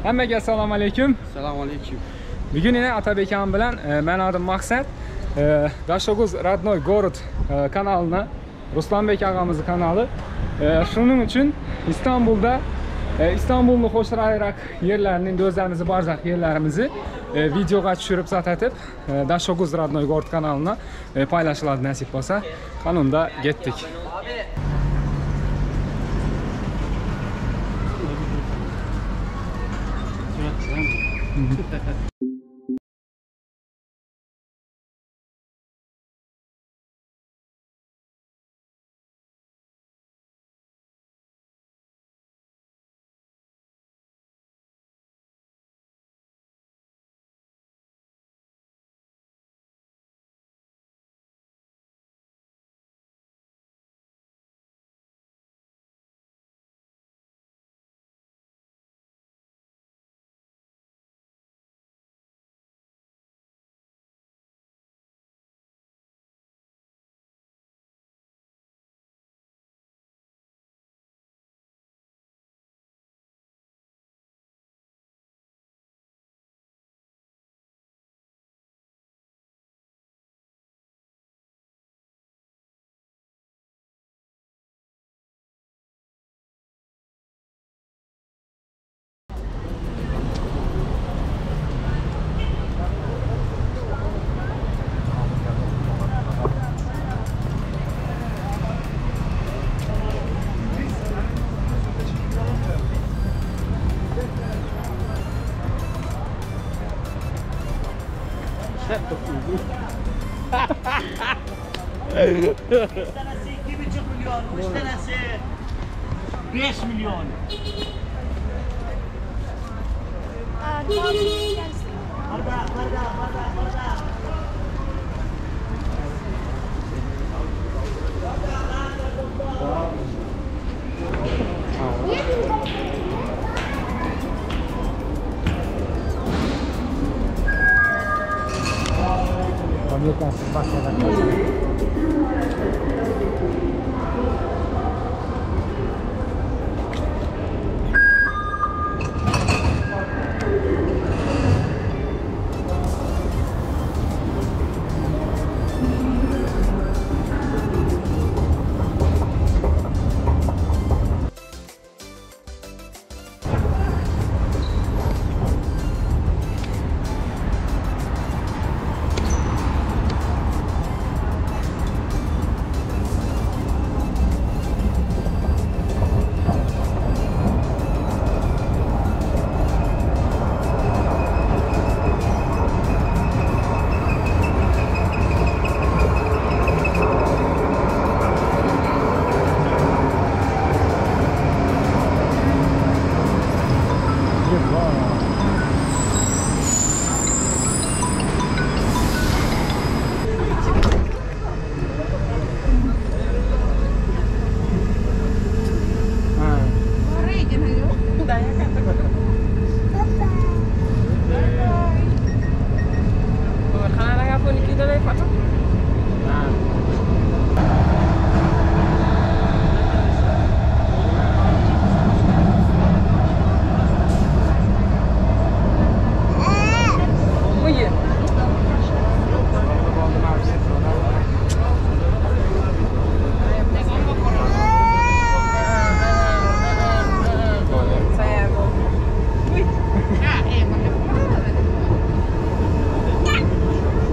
Hammaga assalomu alaykum. Assalomu alaykum. Bugun yana Otabek akam bilan meni adım Maqsad. Dashoguz Родной Город kanalına Ruslanbek ağamızın kanalı. Şunun üçün İstanbulda İstanbul'un xoşrayrak yerlerinin özlerimizi barcaq yerlerimizi videoga tushirib zatetib Dashoguz Родной Город kanalına paylaşıladı nasip olsa. Kanunda getdik. Bir tanesi 2,5 milyon, üç tanesi 5 milyon. Bardak, bardak, bardak, bardak.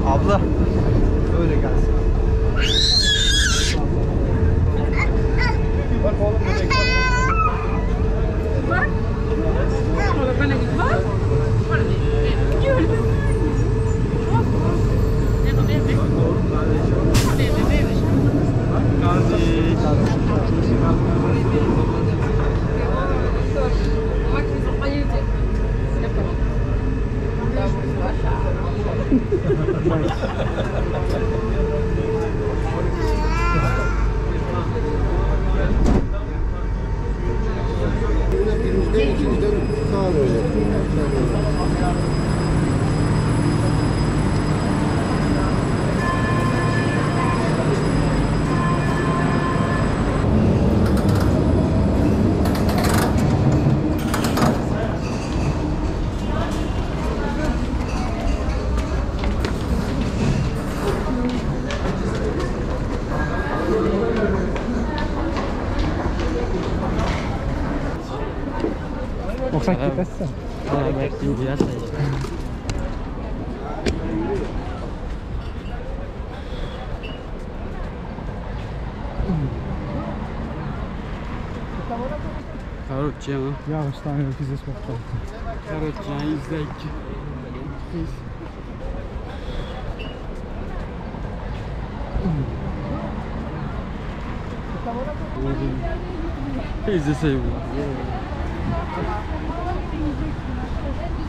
Abla böyle gelsin. Bak oğlum bebek. Bak. Birinciden, ikinciden sağa döneceksin. Oxşap ketesiň. Короче, Yağışdan pizdes bolup galdy. Короче, izleyik. İzleseyim.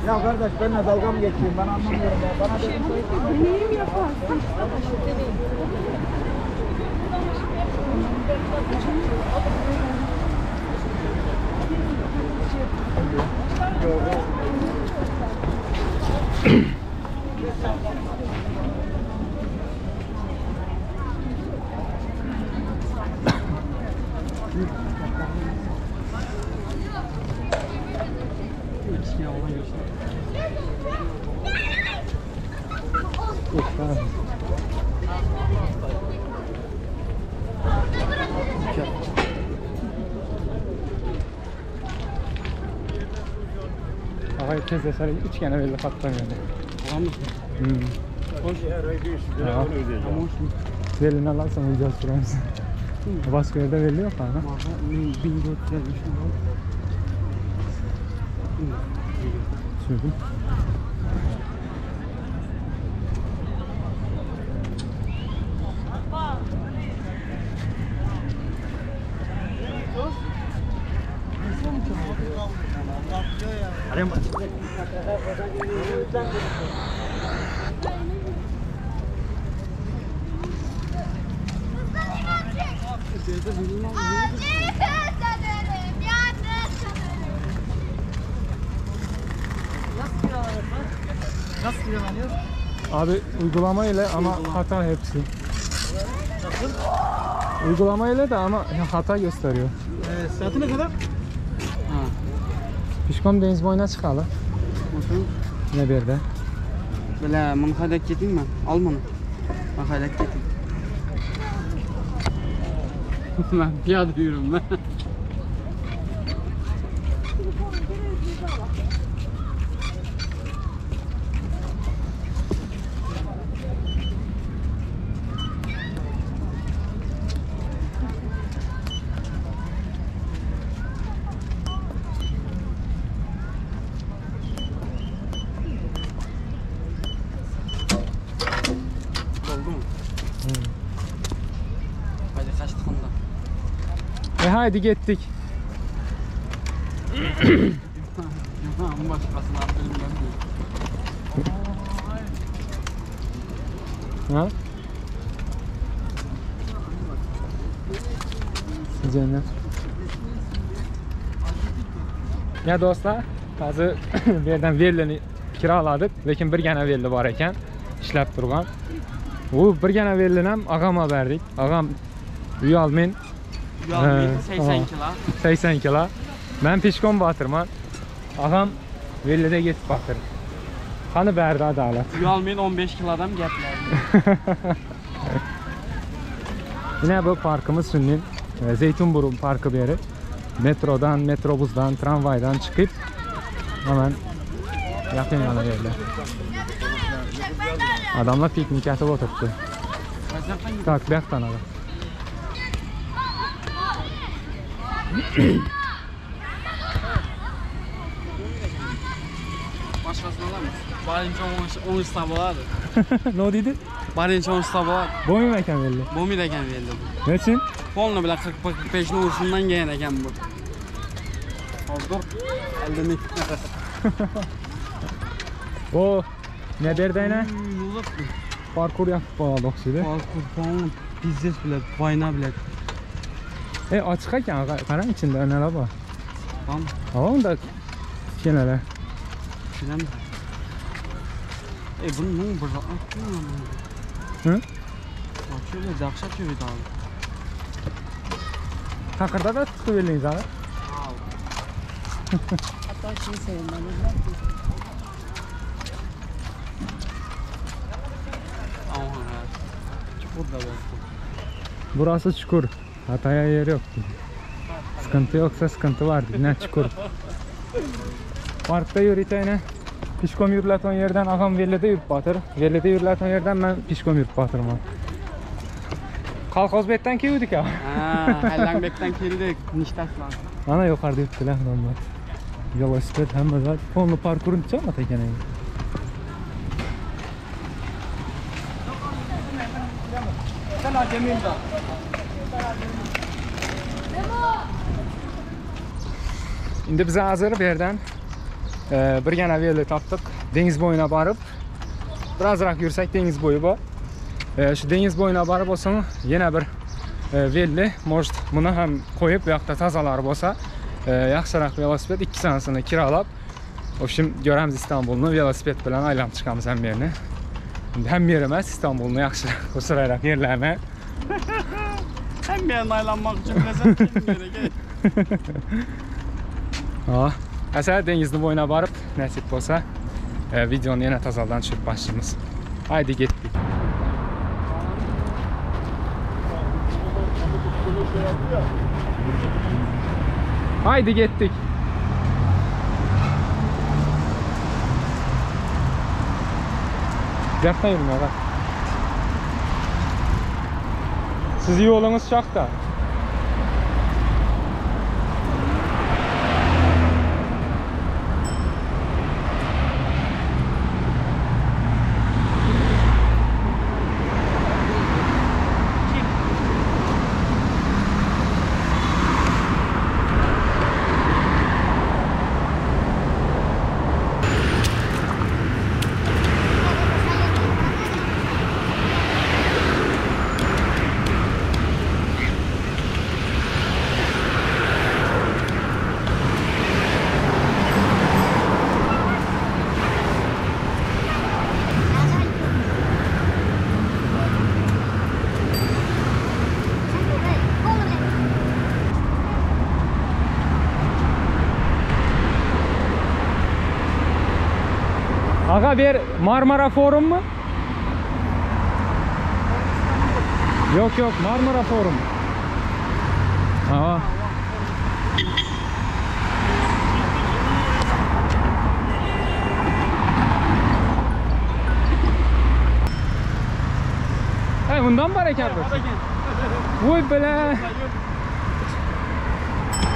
Ya kardeş benimle dalga mı geçiyorsun? Ben anlamıyorum ya. Bana Deneyim yaparsın. Agay tezleşer üç gene belli patlamıyordu. Tamam mı? Hmm. Ya. Belini alarsan uyuyacağız şuramızı. Başka yerde belli yok ha. Sürdüm. Acı kazanırım, yalnız sanırım. Nasıl kiralanıyor? Abi uygulama ile ama hata hepsi. Uygulama ile de ama hata gösteriyor. Ee, saati ne kadar? Pişkom deniz boyuna çıkalım. Ne bir de. Бля, bunu haydab keteyim mi? Al bunu. Ben haydab keteyim. Ben piyade yürüyorum ben. Oldu mu? Haydi kaçtık ondan. E haydi gittik. Cuma'nın başkasını attırım ben de. Ha? Cennet. Ya dostlar, hozir bu yerdan velini kiraladik, lekin birgina veli bor ekan, ishlab turgan. U birgina velini ham ag'amga berdik. Ag'am uyalmen Uyalmayın He, 80 tamam. kilo. 80 kilo. Men pishkon botirman. Ag'am velida yetib botir. Qani berdi adolat. Uyalmayın 15 kilodan gaplar. Yine bu parkımız Sünnin Zeytinburnu Parkı bir yeri. Metrodan, metrobusdan, tramvaydan çıkıp hemen yakın yana yerler. Adamlar piknik atıp oturttu. Tak, bu yoqdan aga. Başkasını alamaz. Birinci 10 sabah Ne dedi? Birinci 10 sabah. Bo'lmaymi ekan belli. Bo'lmaydi ekan bu yerda bu. Nechun? Polni bilan 40-45 ni urishimdan kelgan ekan bu. Hozir dur. Eldimi. O ne berdi ayna? Parkur yapıp qoladi o'xshaydi. Parkur polni pиздец, блядь, война, блядь. E ochiq ekan, qarang ichida nelar bor. Tamam, Ha, unda kichkinalar. bilen. E bunu ne burada? Hı? Bak şöyle dahşat yürüdü abi. Taqirda da tutib berdingiz abi. Hatta şeyi sevmem. Aman ha. Çukur da var. Burası çukur. Hataya yer yok. Sıkıntı yoksa sıkıntı var. Ne çukur. Parkda ýörite ine pişkom ýürläton ýerden agam wellede ýürüp batyr. Wellede ýürläton ýerden men pişkom ýürüp batyrman. Kolhoz betden kewdik ya. Ha, Hellanbek'ten keldik. Niştaslan. Ana yukarıda yürüttüler adamlar. Velosiped hemme zat. Fonlu parkurun çamata gene. Indi biz hazır bu yerden e, bir gene veli tapdyk. Deniz boýuna baryp birazrak ýürsek deniz boýy bu. E, şu deniz boýuna baryp olsun ýene bir e, veli может muny hem koyup bu ýakda tazalary bolsa e, ýagşyrak velosiped iki sanysyny kiralap В общем, göremiz İstanbul'nu velosiped bilen aýlanyp çykamyz hem ýerini. Indi hem ýer emas İstanbul'nu ýagşyrak, hoşraýrak ýerlerine. Hem bir yerine aylanmak için bilesen kim gerek. Ha. Əsər denizin boyuna barıp nəsib bolsa e, videonu yenə tazaldan düşürüb başlayımız. Haydi getdik. Haydi getdik. Yaxdan yürüme bak. Siz yolunuz çok da. Aga bir Marmara Forum mu? Yok yok Marmara Forum. Aa. Hey bundan var ekan bu. Voy bile.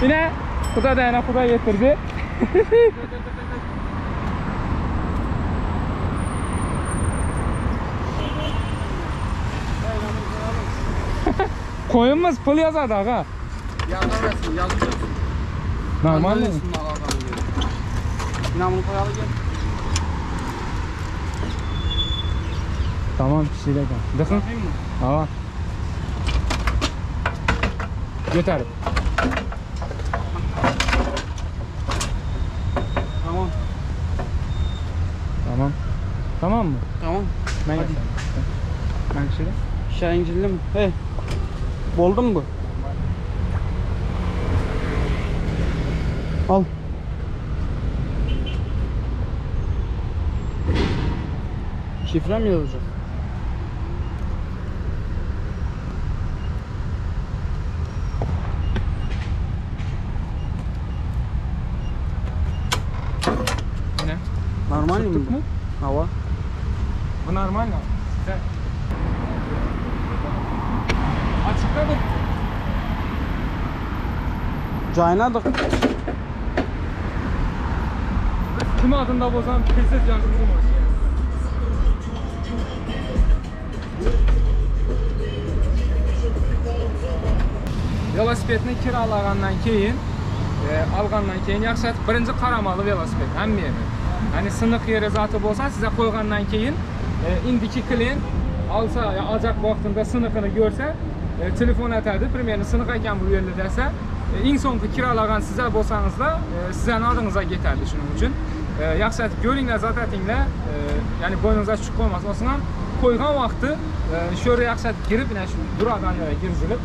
Yine Xuda da yana Xuda getirdi. Koyunumuz pul yazadi aga. Yazamazsın, yazıyorsun. Normal mi? İnan bunu koyalım gel. Tamam pişiyle gel. Dıkın. Yapayım mı? Aa. Yeter. Tamam. Tamam. Tamam mı? Tamam. Ben Hadi. yeterim. Ben şöyle. Şahincilli mi? Hey. Boldu mu bu? Al. Şifre mi yazacak? Ne? Normal mi Tuttuk bu? mu? Hava. Bu normal mi? Sen. Açıkta dur. Caynadık. Kim adında bozan prinses yansıtsın o. Velosipedni kiralagandan keyin, e, algandan keyin yaxshi birinchi qaramalı velosiped hamma yeri. Ya'ni siniq yeri zati bo'lsa, size qo'ygandan keyin e, indiki klient olsa, ya alacak vaqtida siniqini ko'rsa, e, telefon atadi, примерно siniq ekan bu yerda desa, e, eng so'nggi kiralagan sizlar bo'lsangizlar, e, sizlarning oldingizga ketadi shuning uchun. E, yaxshi aytib ko'ringlar, zat atinglar, e, ya'ni bo'yningizga tushib qo'ymasin. Olsun ham qo'ygan vaqti e, shu yerga yaxshi aytib kirib, ya'ni shu duradan yerga kirgizilib,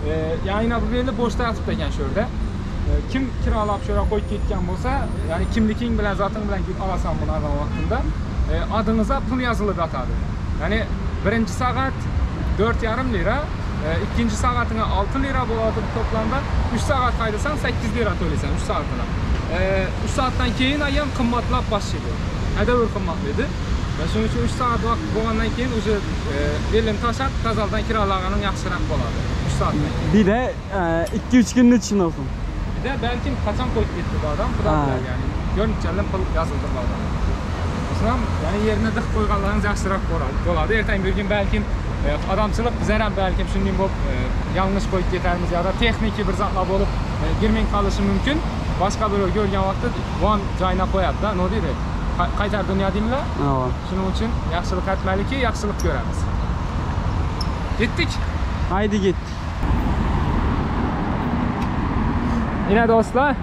e, ya'ni bu yerda bo'shda yotibdi ekan shu yerda. E, Kim kiralab shu yerga qo'yib ketgan bo'lsa, ya'ni kimliking bilan, zoting bilan kelib olasan buni algan vaqtida, e, adingizga pul yozilib yotadi. Ya'ni birinchi soat 4,5 lira, e, ikkinchi soatingga 6 lira bo'ladi toplamda 3 soat haydasang 8 lira to'laysan 3 soatına. 3 saatdan keyin aýam qymmatlap başlady. Ädewür qymmatlydy. We şonuň üçin 3 saat wagt bolandan keyin uje welini taşlap tazaldan kiralaganyň ýagşyrak bolady. 3 saatdan keyin. Bir-de 2-3 günün içinde olsun. Bir-de belkim haçan goýup gitdi bu adam, Huda biler ýani. Görnükçenden pul ýazyldy bu adama. Şonam ýani ýerine dyk goýganlaryňyz ýagşyrak bolady. Erteň bir gün belkim adamçylyk bizerem belkim şundiň bolup ýalňyş goýup getermiz ýa-da tehniki bir zatlar bolup girmeň galyşy mümkin. Başga biröw görýän wagty buam jaýyna goýady-da, no diýdi. Gaýtar dünýä diýmle. Hawa. Şunuň üçin ýagşylyk etmeli ki, ýagşylyk göremiz. Gitdik. Haýdy gitdik. Ine dostlar,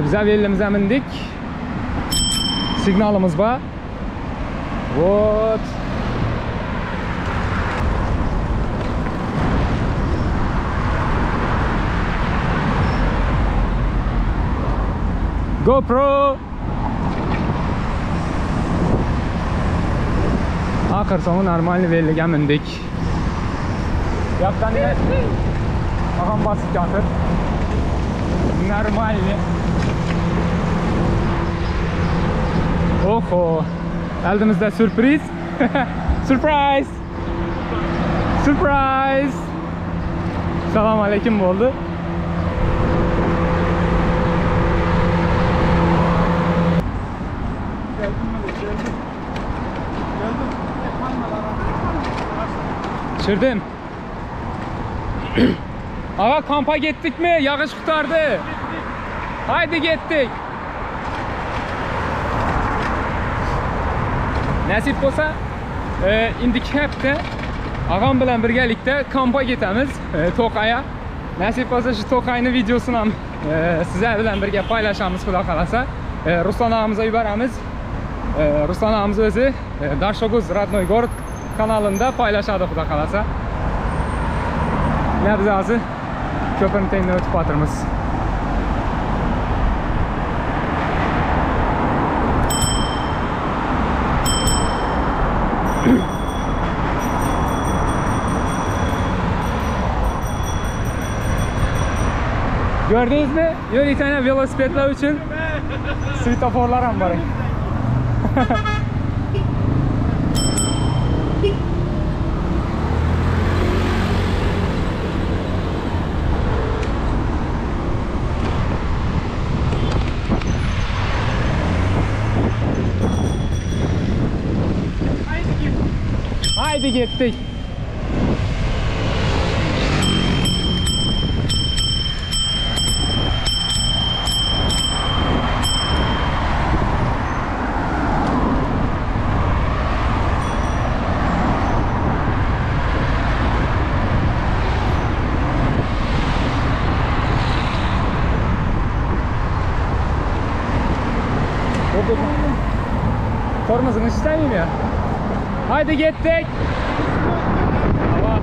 bize wellimize mindik. Signalymyz bar. What? GoPro! Ahyr soňy normalny wellige mindik. Ýapdan ine agam basyp ýatyr. Normalny. Oho. Eldimizde sürpriz. Surprise. Surprise. Salam aleyküm boldy. Düşürdüm. Aga kampa gittik mi? Yağış kurtardı. Haydi gittik. Nasip bolsa e, indiki hafta agam bilan birgalikda kampa ketamiz e, To'qaya. Nasip bo'lsa shu To'qayni videosini ham e, sizlar bilan birga paylashamiz xudo xolasa. E, Ruslan ag'amizga yuboramiz. E, Ruslan ag'amiz o'zi e, Darshoguz родной город kanalında paylaşadi xudo xolasa. Mana biz hozir ko'pirni tagidan o'tib o'tirmiz. Gördünüz mü? Bir tane velosipedler için svetoforlar ham bor. Haydi gittik. Tormozunu işlemiyor ya. Haydi gittik. Tamam.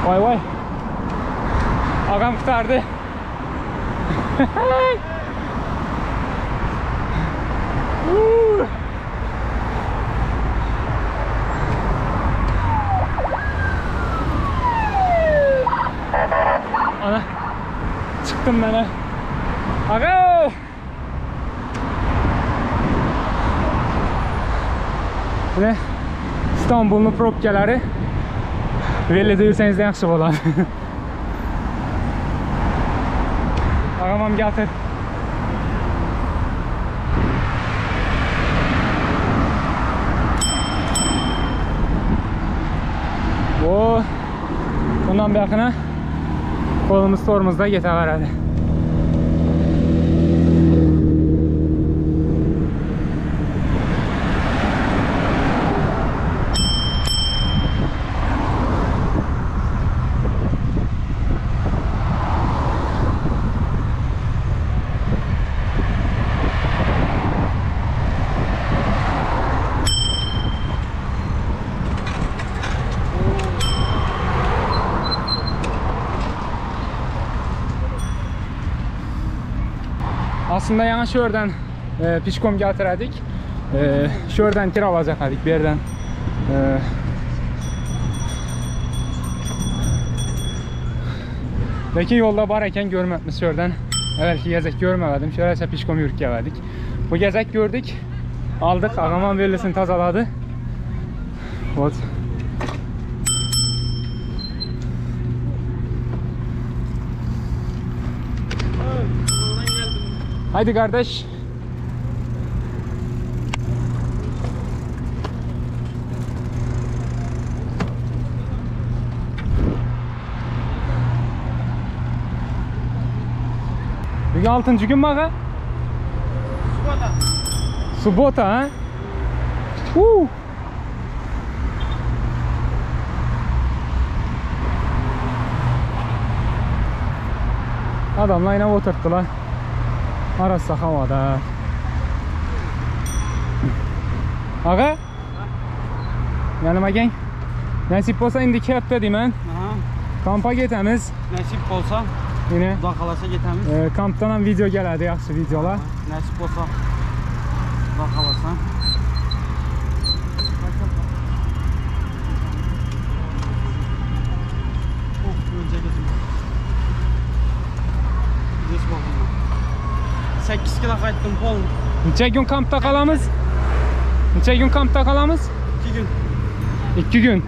Vay vay. Agam kurtardı. Woo. Ana çıktım ben ha. Aga! Ve İstanbul'un probkaları Velide yürüseniz yaxşı bo'ladi. Ağam ham getir. O bundan buyog'ini qo'limiz tormozda ketaveradi. Aslında ýaňy şu ýerden e, piçkom getiredik. E, şu ýerden kiralajak edik bir ýerden. E, Lekin yolda bar eken görmepmiş şu ýerden. Evvelki gezek görmedim. Şöyle piçkom yürük geldik. Bu gezek gördük. Aldık. Ağaman verilsin tazaladı. What? Haydi kardeş. Bugün 6. gün mü aga? Subota. Subota ha? Woo. Adamlar yine oturttular. Arası havada. Aga? Yanıma gel. Nasip olsa indiki hafta deyim Aha. Kampa getemiz. Nasip olsa, Yine Xuda xalasa getəmiz. e, kampdan ham video geladi, yaxşı videolar. Nəsib olsa, Xuda xalasa. Of, öncə getdim. Geç baxım. 8 kilo qayıtdım pol. Necha gün kampda qalamiz? Necha gün kampda qalamiz? 2 gün. 2 gün.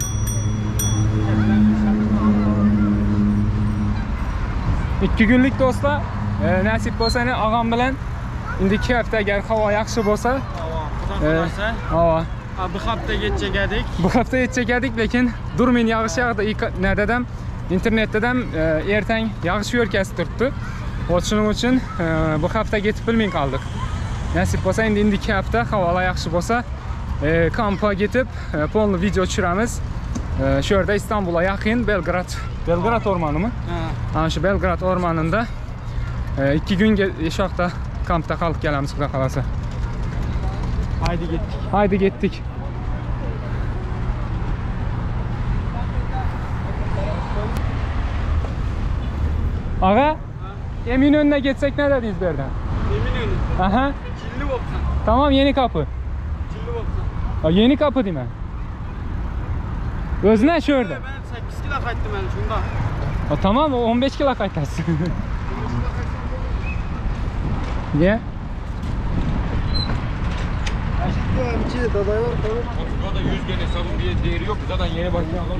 2 günlük dostlar, e, nasip bo'lsa ne ağam bilan indiki hafta agar havo yaxshi bo'lsa, Hava, Xuda e, xalasa. havo. Ha, bu hafta getcək Bu hafta yetecek lekin durmayın yağış yağdı. İlk nededem internetdedem e, ertən yağış yo'lkasi turibdi. Вот shuning uchun e, bu hafta ketib bilmay qoldik. Nasib bo'lsa endi indiki hafta havolar yaxshi bo'lsa e, kampa ketib e, polni video tushiramiz. E, shu yerda Istanbulga yaqin Belgrad Belgrad o'rmonimi? Ha, Ana shu Belgrad o'rmonida 2 kun shu yoqda kampda qolib kelamiz xudo xolasa. haydi getdik. Haydi ketdik. Ağa, Eminönü'ne geçsek ne dediniz bir yerden? Eminönü. Aha, Çilli bobsan. tamam yeni kapı. Çilli bobsan. Ha, yeni kapı değil mi? Özüne şu yerden. Ben 8 kilo qayıtdım mən şunda. Ha, tamam o 15 kilo qaytarsın. Niye? Burada 100 gen hesabın bir değeri yok. Zaten yeni başlayan adam.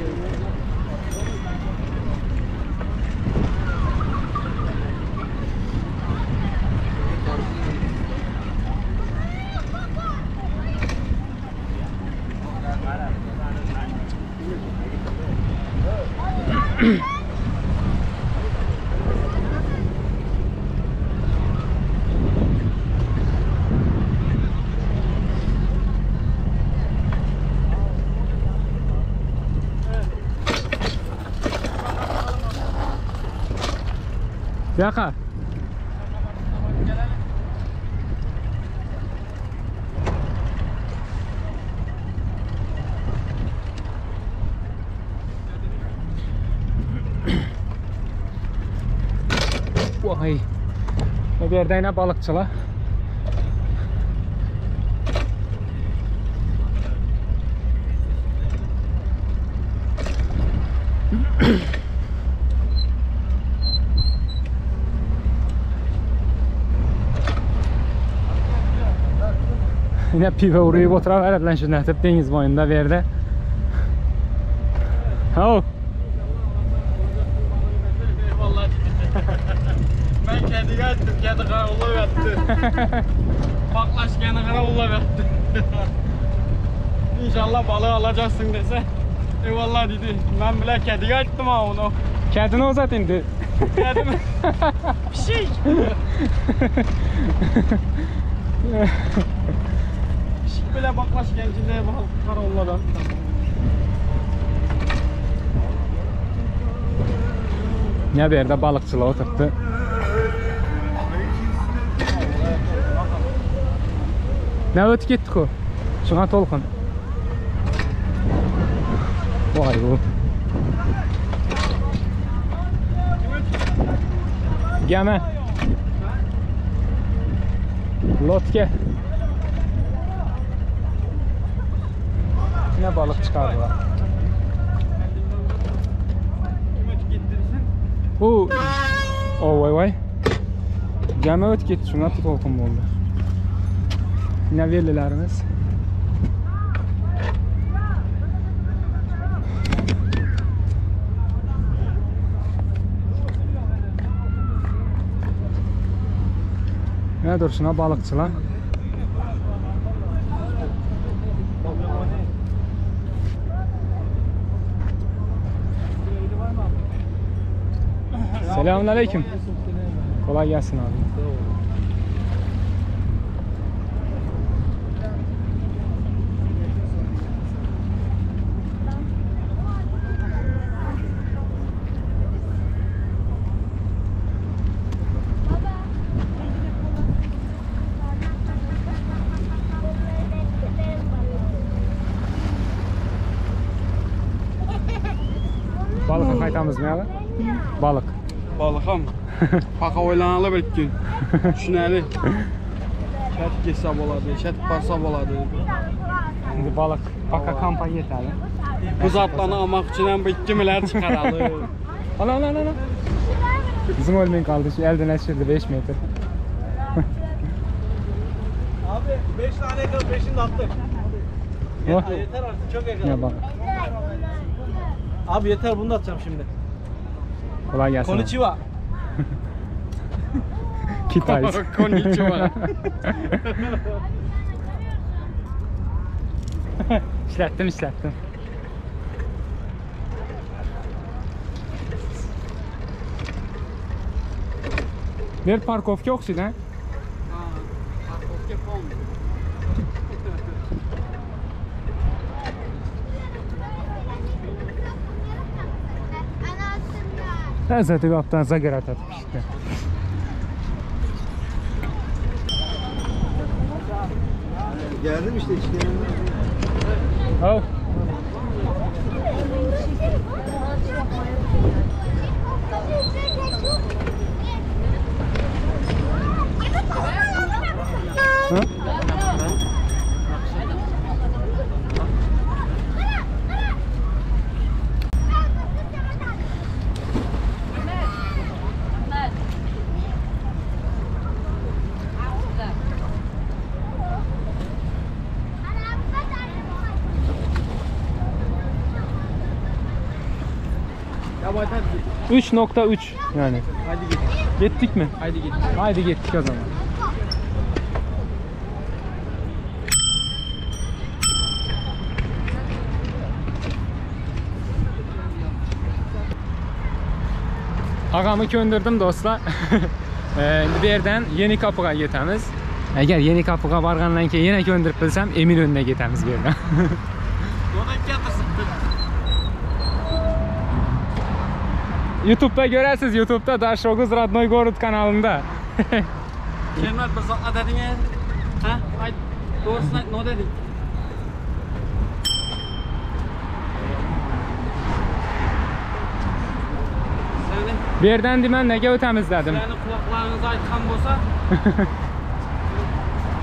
Yaka. Vay. Bu yerdə yine balıkçılar. Yine pive uruyup oturaveradilar shunday deb dengiz bo'yida bu yerda. Hau. Vallahi. Ben kediye attım, kedi karavulla yattı. Baklaşkanı karavulla yattı. İnşallah balığı alacaksın dese. Eyvallah dedi. Ben bile kediye attım ha onu. Kedini uzat indi. Kedi mi? Pişik. Pişik bile baklaşkan içinde balık karavulla yattı. Ne bir yerdə balıqçılar oturtdu. Ne ötü getdik o? Şuna tolqun. Vay bu. Gəmə. Lotke. Yine balık çıkardılar. Bu Oh vay vay. Gemi ötüp gitti. Şuna tolkun oldu. Yine velilerimiz. Ne durşuna balıkçılar. Selamünaleyküm. Kolay gelsin abi. Balık qaytamızmy abi? Balık. Balıkam. Paka oylanalı bir gün. Düşüneli. Şət getsə boladı, şət barsa boladı. Şimdi balık paka kampa yeterli. Bu zatlarını almaq üçün bu gemiləri çıxaralı. Ana ana ana. Bizim ölmeyin kaldı. Şu elden aşırdı 5 metre. Abi 5 tane yakaladım 5'ini de attık. Oh. Yeter artık çok Ne yakaladım. bak. Abi yeter bunu da atacağım şimdi. Kolay gelsin. abi. Konnichiwa. Kitay. Konnichiwa. işlettim işlettim. Bir parkovka o'xshaydi ha? Parkovka fon. Lezzeti kaptan zagarat atıp işte. Geldim işte içlerinde. Oh. Ha? Ya bayt hadi git. 3.3 yani. Hadi git. Gittik mi? Haydi git. Haydi gittik o zaman. Ağamı köndirdim dostlar. Ee, indi bu yerden Yeni Kapıga ketamiz. Agar Yeni Kapıga bargandan keyin yana köndirib bilsam, Eminönüne ketamiz bu yerdan. YouTube'da görəsiz, YouTube'da Daşoguz Rodnoy Gorod kanalında. Kemal bir zat dedin ya. Ha? Ay doğrusunu ayt, ne dedin? Seni, Bu yerden demem nega o'tamiz dedim. seni kulaklarınıza aytkan bolsa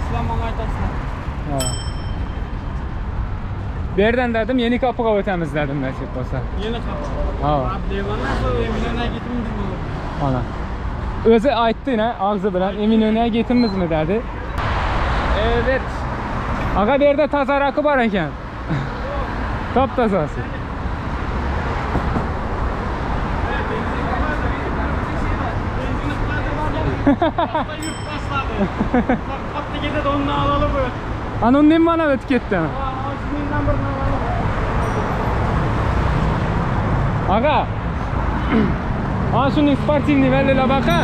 İslam bana aytasın. Ha. Bu yerden dedim Yeni Kapıga o'tamiz dedim nasip olsa. Yeni kapı. Ha. Abi devanlar sonra Eminönü'ne gitmişiz bunu. Ana. Özü aytdı ne ağzı bilen Eminönü'ne getirmiz mi dedi. Evet. Aga bir yerde taza rakı var eken. Top tazası. Hasta yurt başladı. Bak patlı gide de onunla alalım bu. Ana onun bana ötü ketdi. Aa, şundan birini alalım. Aga. Ana şunun sportivniy valila baqa.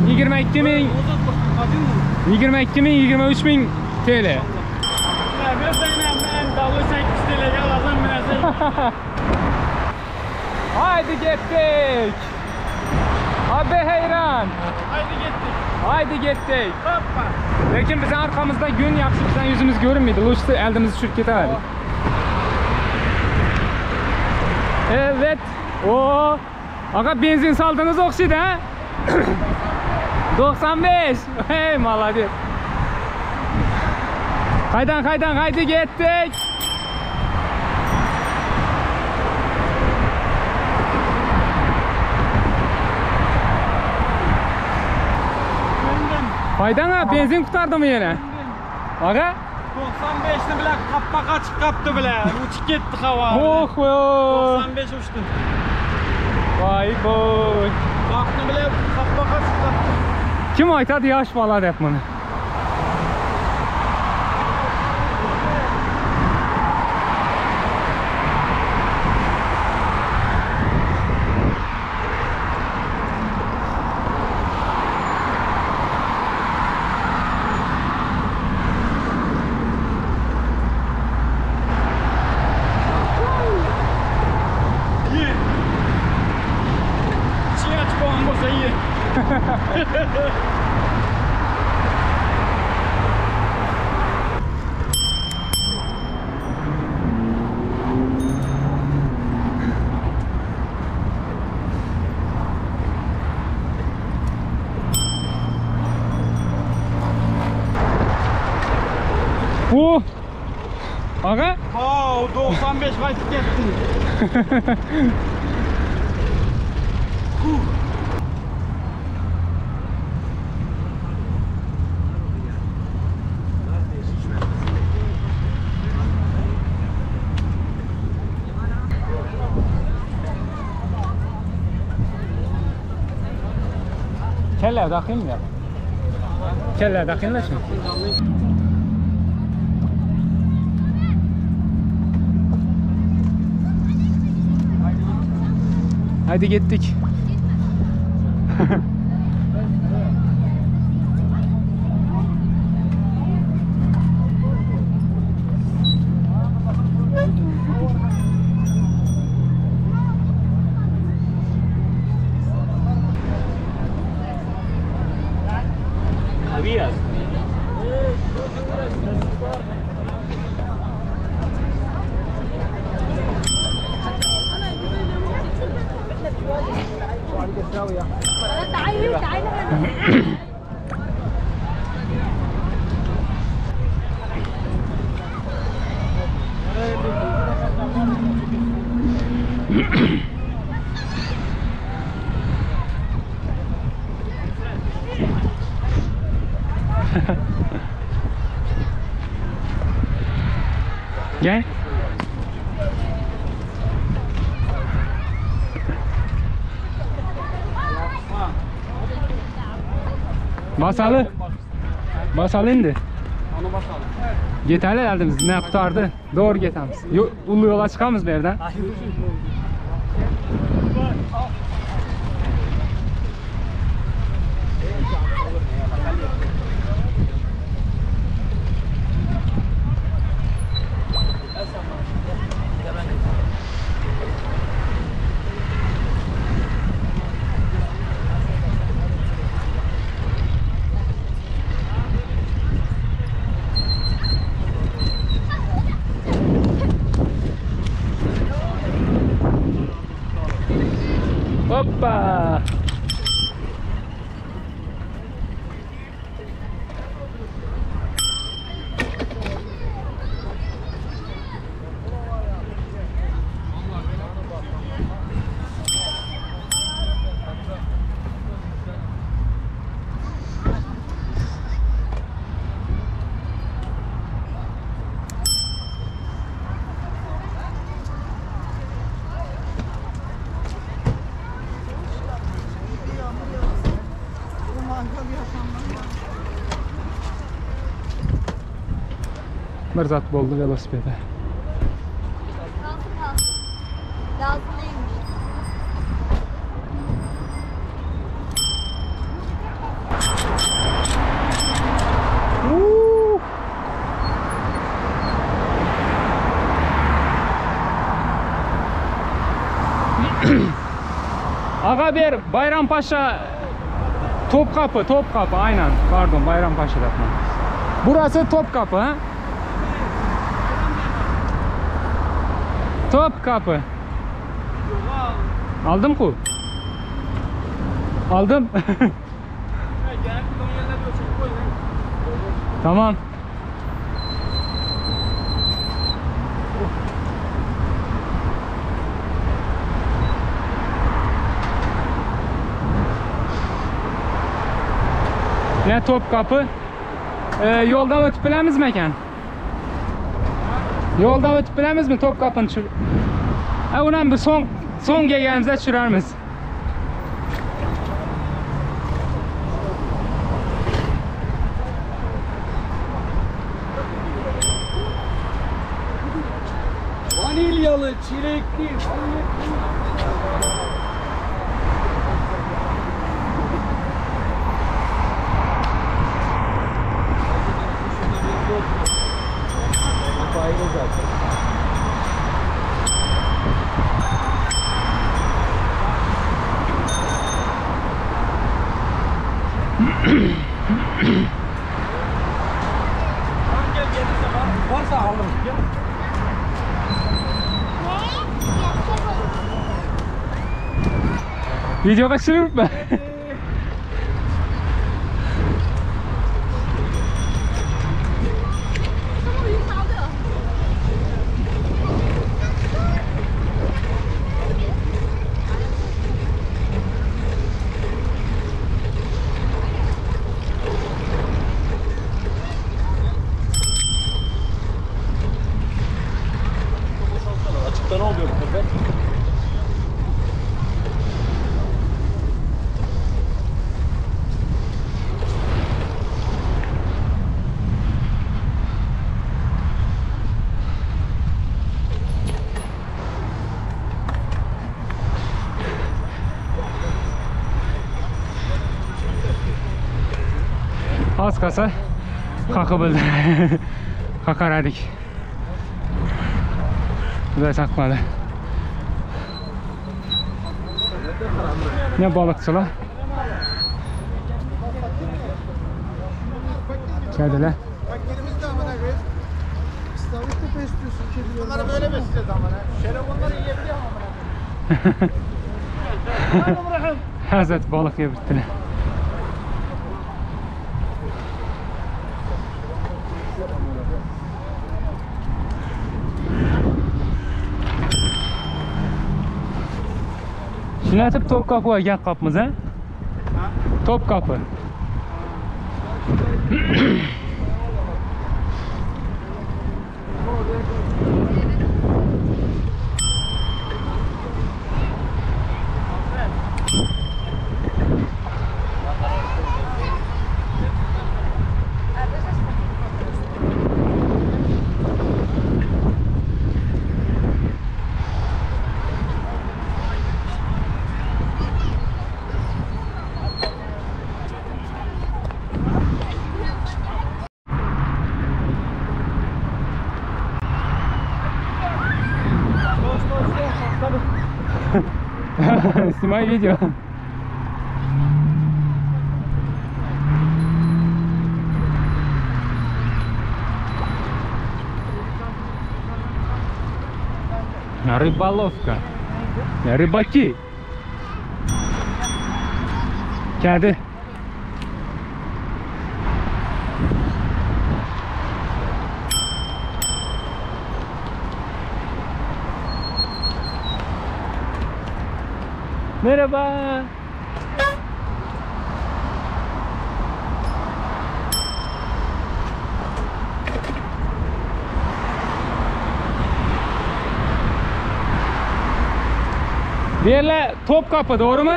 22 ming, Uzat bak, acın mı? 22 ming, 23 ming TL. Ya bir tane ben dalı 8 TL alacağım biraz. Haydi gittik. Abi heyran. Haydi gittik. Haydi gittik. Hoppa. Lekin bizning arkamızda gün yaxshi bizning yüzümüz görünmeydi. Lучsi eldimizi tushirib ketaverdik. Evet. O. Aga benzin saldınız o'xshaydi ha? 95. Hey malades. Haydan haydan haydi gittik. Haydan ha benzin kurtardı mı yine? Aga? 95'ni bile kapak açık kaptı bile. Uçup gitti hava. Oh be. 95 uçtu. Vay boy. Baktı bile kapak açık kaptı. Kim aytadı yaş bala dep bunu? İyi. İçini açıp olan olsa iyi. Oh. Aga? Oo 95 kaçıp gitti. Kelle takayım ya. Kelle takayım da şimdi. Hadi gittik. تعالي تعالي هنا. Gel. Basalı. Basalı indi. Onu basalım. Yeterli herhalde biz ne kurtardı. Doğru getamiz. Yo, ulu yola çıkamız bir yerden. Hoppa. Bir zat boldu velosipede. Kalsın kalsın. Lazım değilmiş. Uuu. Aga bir Bayrampaşa Topkapı, Topkapı aynen. Pardon Bayrampaşa yapma. Burası Topkapı ha? Topkapı. Aldım ku. Aldım. Tamam. Ne Topkapı? Ee, yoldan ötüp bilemizmi eken? Yoldan ötüp bilemizmi Topkapı'nı çür... Ha, ulan bir son son gelgenimizde çürermiz. Vanilyalı, çilekli, vanilyalı. Gel gelirse var, varsa alırım. Gel. Video kaçırır mı? Açıkta ne oluyor bu köpek? Az kalsa kakı bildi. Kakar edik. Bu da sakladı. Ne balıkçılar? Kediler. Paketimiz de amına koyayım. İstavrit de besliyorsun kedileri. Bunları böyle besleyeceğiz amına. Şeref onları yiyebiliyor mu amına koyayım? Hazret balık yedirttiler. Şunatip Topkapı'ya gel kapımıza. Topkapı. Снимай видео. Рыболовка. Рыбаки. Kedi. Merhaba. Diğerler Topkapı doğru mu?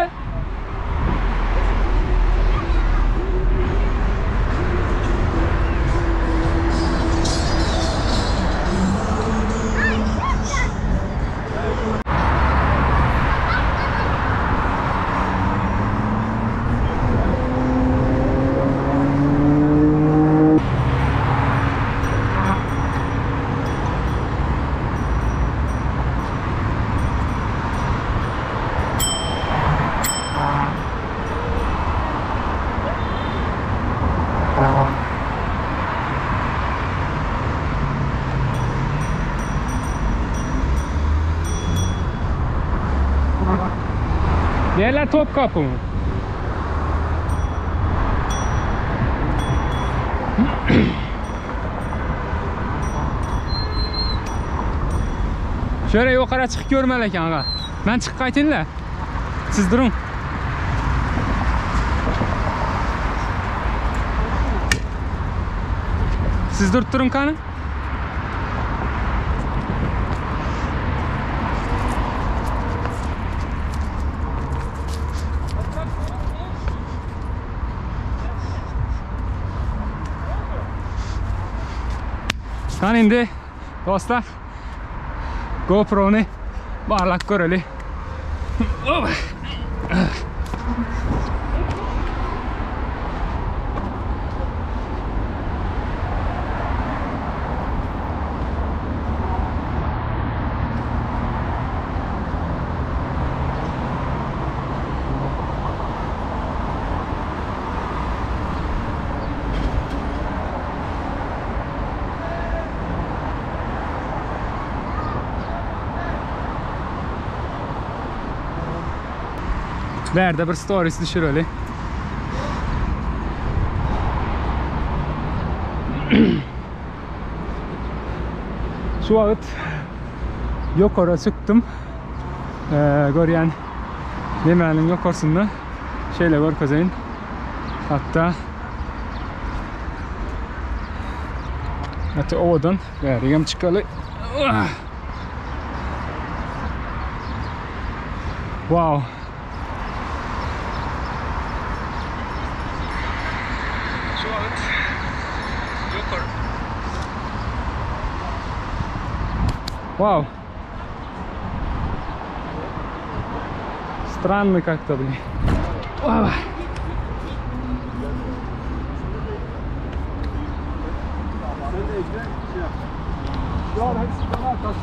Diğerler Topkapı mı? Şöyle ýokara çykyp görmeli eken aga. Men çykyp gaýtyn-la. Siz duruň. Siz durup duruň kany. Kany indi dostlar GoPro'ny barlap göreli. Bärde bir stories düşüreli. Şu wagt ýokara çykdym. Ee, görýän nemäniň ýokarsynda şeýle görkezeýin. Hatda Gaty owadan. Bärigem çykaly. Wow. Şu wagt ýokary. Wow. Странно как-то, блин. Wow.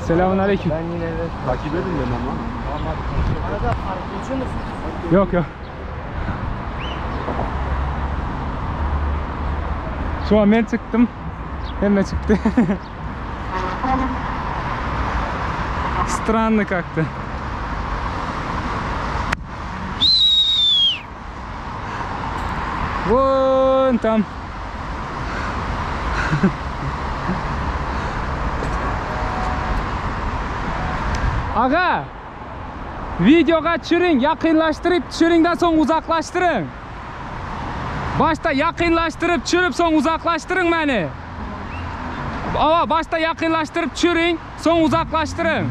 Selamun aleyküm. Ben yine de takip edin beni ama. Yok yok. Şu an ben çıktım. Hemme çıktı. Странно как-то. Вон там. Aga, videoga düşürüň, ýakynlaşdyryp düşürüň-de soň uzaklaşdyryň. Başda ýakynlaşdyryp düşürip soň uzaklaşdyryň meni. Awa, başda ýakynlaşdyryp düşüriň, soň uzaklaşdyryň.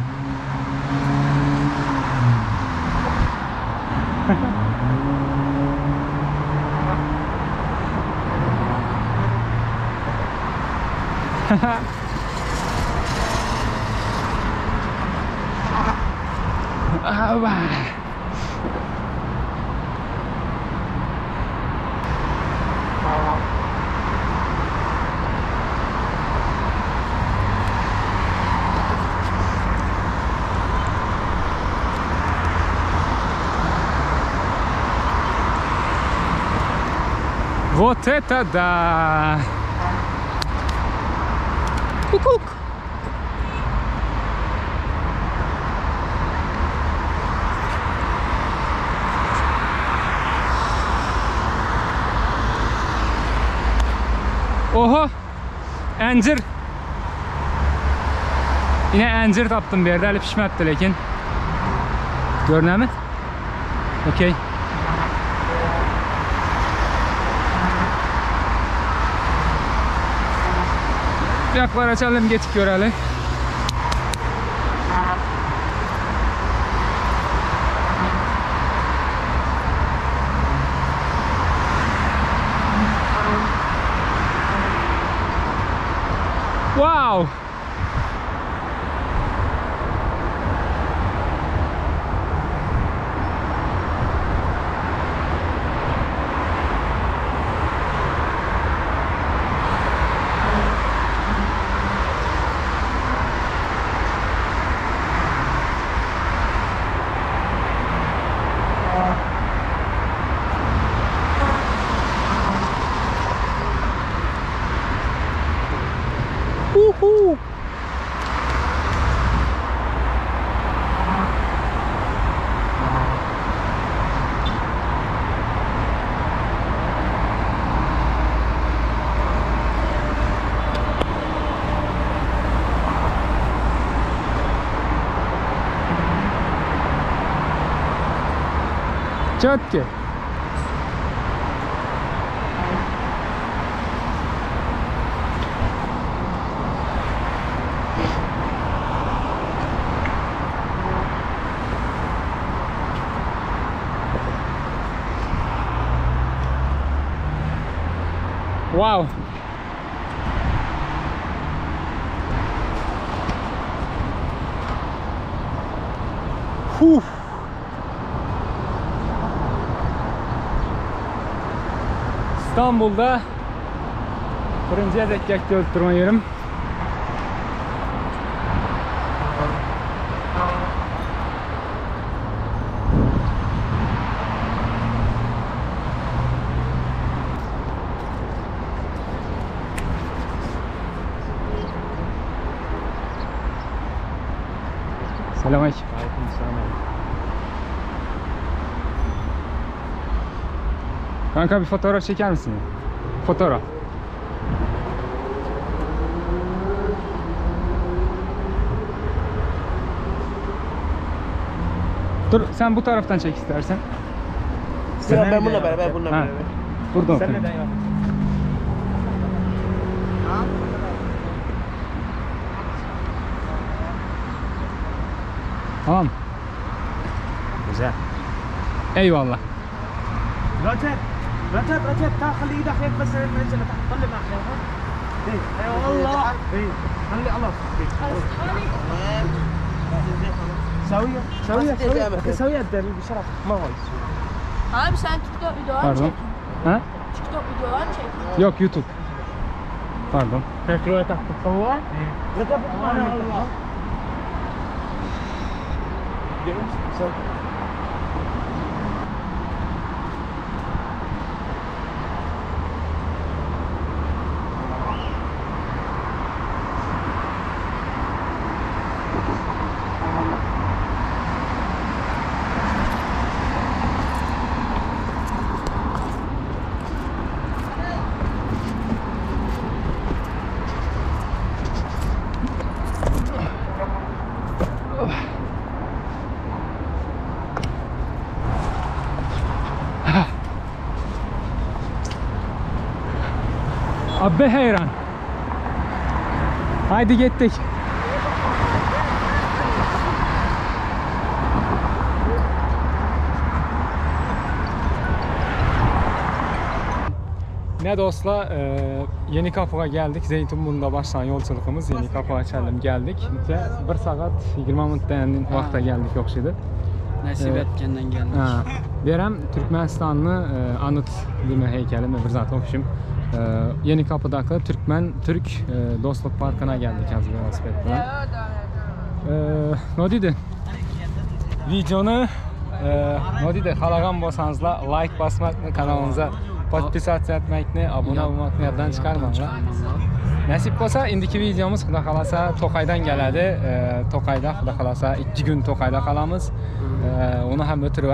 Awa. Вот это да! Kukuk! Oho! Enjir! Ine enjir tapdym bu ýerde, häli pişmäpdi lekin. Görnämi? Okey. Ýaklar açalym geçip göreli. Wow! Çötki. Wow. Huh. İstanbul'da birinci gezek gelip durma yerim. Selamünaleyküm. Kanka bir fotoğraf çeker misin? Fotoğraf. Dur sen bu taraftan çek istersen. Ben bununla beraber, bununla Ha. beraber. Burada otur. Tamam. Güzel. Eyvallah. رجب رجب رجب تعال خلي ايدك هيك بس ننزل لتحت طلع معك ها ايه اي والله ايه خلي الله سوية سوية سوية سوية قدامي بسرعة ما هو Abi sen TikTok videolar Pardon. çek. Ha? TikTok videolar çek. Yok YouTube. Pardon. شوية تحت تتصور رجب الله Abbe hayran. Haydi gittik. Ne dostlar, e, Yeni Kapı'ya geldik. Zeytinburnu'nda başlayan yolculuğumuz Yeni Kapı'ya açalım geldik. 1 saat 20 minutdan vaqtda geldik o'xshaydi. Nasip Evet. etkenden geldik. Ha, Berem Türkmenistanlı e, anıt deme heykeli mi bir zat obşim. E, Yeni Kapı'daki Türkmen Türk e, Dostluk Parkı'na geldik az velosiped bilen. E, ne dedi? Videonu e, ne dedi? Halagan bolsanızlar like basmakni, kanalımıza podpisatsiya etmekni, abone olmakni yaddan çıkarmanglar. Nasip bolsa indiki videomuz Xudo xolasa To'qaydan keladi. E, To'qayda Xudo xolasa 2 kun To'qayda qolamiz. E, uni ham o'tirib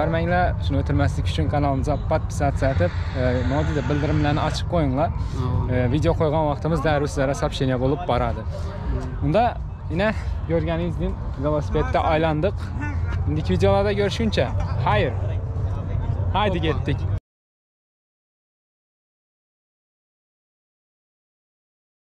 Shuni o'tirmaslik uchun kanalimizga podpisatsiya etib, e, nima deydi, bildirimlarni ochib qo'yinglar. E, video qo'ygan vaqtimiz darrov sizlarga сообщение bo'lib boradi. Unda yine ko'rganingizdek velosipedda aylandik. Indiki videolarda görüşguncha, xayr. Haydi ketdik.